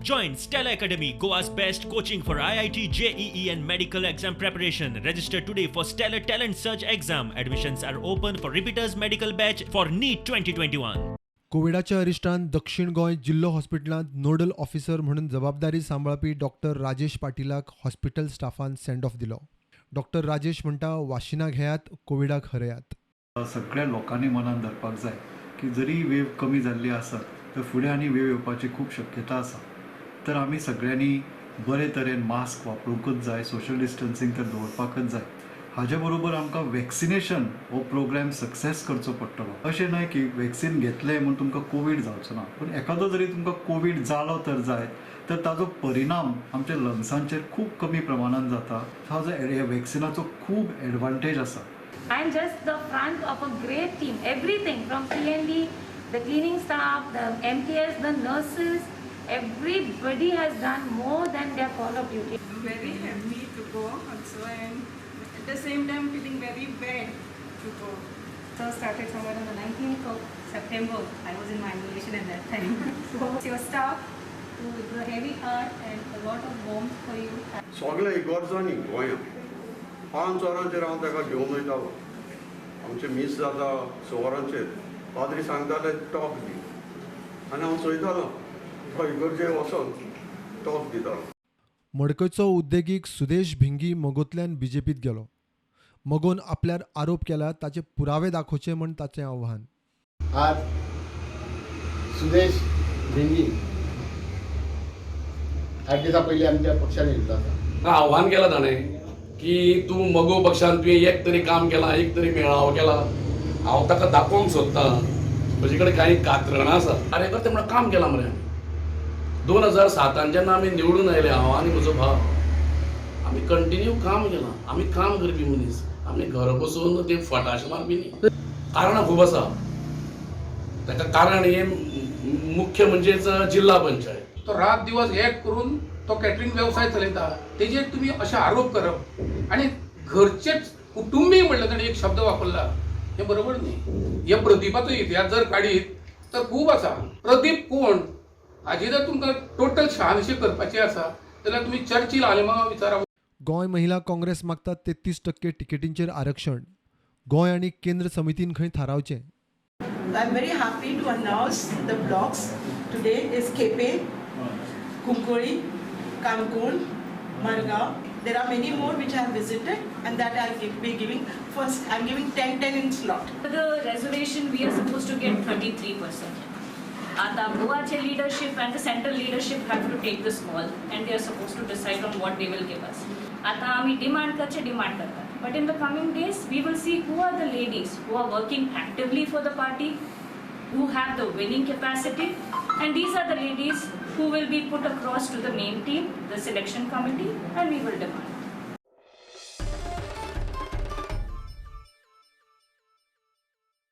Join Stellar Academy, Goa's best coaching for IIT, JEE and medical exam preparation. Register today for Stellar Talent Search exam. Admissions are open for repeaters medical batch for NEET 2021. कोविडाच्या अरिश्टान दक्षिण गोंय जिल्लो हॉस्पिटलांत nodal officer म्हणून जबाबदारी सांबाळपी doctor Rajesh पाटीलाक hospital स्टाफान send off दिलो. डॉक्टर राजेश म्हणटा, वाशिनां घेयात, कोविडाक हरयात. सगळ्या लोकांनी मनान धरपाक जाय की जरी वेव कमी जाल्ली आसत तर फुडें आनी वेव येवपाची खूब शक्यता आसा. तर आमी सगळ्यांनी बरे तरेन मास्क वापरूंकच जाय, सोशल डिस्टन्सींग तर दवरपाकच जाय. हाजे बरोबर आमकां वॅक्सिनेशन हो प्रोग्राम सक्सेस करचो पडटलो. अशें न्हय की वॅक्सिन घेतलें म्हूण तुमकां कोवीड जावचो ना, पूण एखादो जरी तुमकां कोवीड जालो तर जायत तर ताजो परिणाम आमच्या लंग्सांचेर खूब कमी प्रमाणान जाता. हाजो ह्या वॅक्सिनाचो खूब एडवांटेज आसा. I am just the front of a great team. Everything from PND, the cleaning staff, the MTS, the nurses, everybody has done more than their call of duty. Very happy to go also, and at the same time feeling very bad to go. So started somewhere on the 19th of September. I was in my emulation at that time. So it's your staff who with a heavy heart and a lot of warmth for you. सगळ्या इगर्जांनी गोंयांत 5 वरांचेर हांव ताका घेवन वयतालो. आमचें मीस जाता 6 वरांचेर, पाद्री सांगताले टॉक दी आनी हांव चोयतालो तो इगर्जेर वचोन टॉक दितालो. मडकयचो उद्देगीक सुदेश भिंगी मगोंतल्यान बीजेपीत गेलो. मगोन आपल्यार आरोप केला ताचे पुरावे दाखोवचे म्हण ताचें आव्हान. आज सुदेश भिंगी 8 दिसां पयलीं आमच्या पक्षान येयल्लो आसा. आव्हान केलां ताणें की तूं मगो पक्षान तुवें एक तरी काम केलां, एक तरी मेळावो केला. हांव ताका दाखोवंक सोदतां म्हजे कडेन कांय कात्रणां आसा. कार्यकर्ते म्हणून काम केलां मरे आमी. 2007 जेन्ना आमी निवडून आयले, हांव आनी म्हजो भाव, आमी कंटिन्यू काम केलां. आमी काम करपी मनीस, आमी घरा बसून ते फटाशे मारपी न्ही. कारणां खूब आसा ताका. कारण हें मुख्य म्हणजेच जिल्हा पंचायत. तो रात दिवस एक करून तो कॅटरिंग वेवसाय चलयता, तेजेर तुमी अशे आरोप करप आनी घरचेच कुटुंबीय म्हणल्यार ताणें एक शब्द वापरला, हें बरोबर न्ही. हे प्रदीपाचो इतिहास जर काडीत तर खूब आसा. प्रदीप कोण हाजी जर तुमकां टोटल शहानिशी करपाची आसा जाल्यार तुमी चर्चील आलेमांव विचारा. गोंय महिला काँग्रेस मागता 33% तिकेटींचेर आरक्षण. गोंय आनी केंद्र समितीन खंय थारावचें. I am very happy to announce the blocks today is Quepem, Cuncolim, Canacona, Margao. There are many more which I have visited and that I will be giving. First, I am giving 10-10 in slot. For the reservation, we are supposed to get 33%. Ata Goache leadership and the central leadership have to take this call and they are supposed to decide on what they will give us. Ata ami demand karche, demand karta. But in the coming days, we will see who are the ladies who are working actively for the party, who have the winning capacity, and these are the ladies who will be put across to the main team, the selection committee, and we will demand.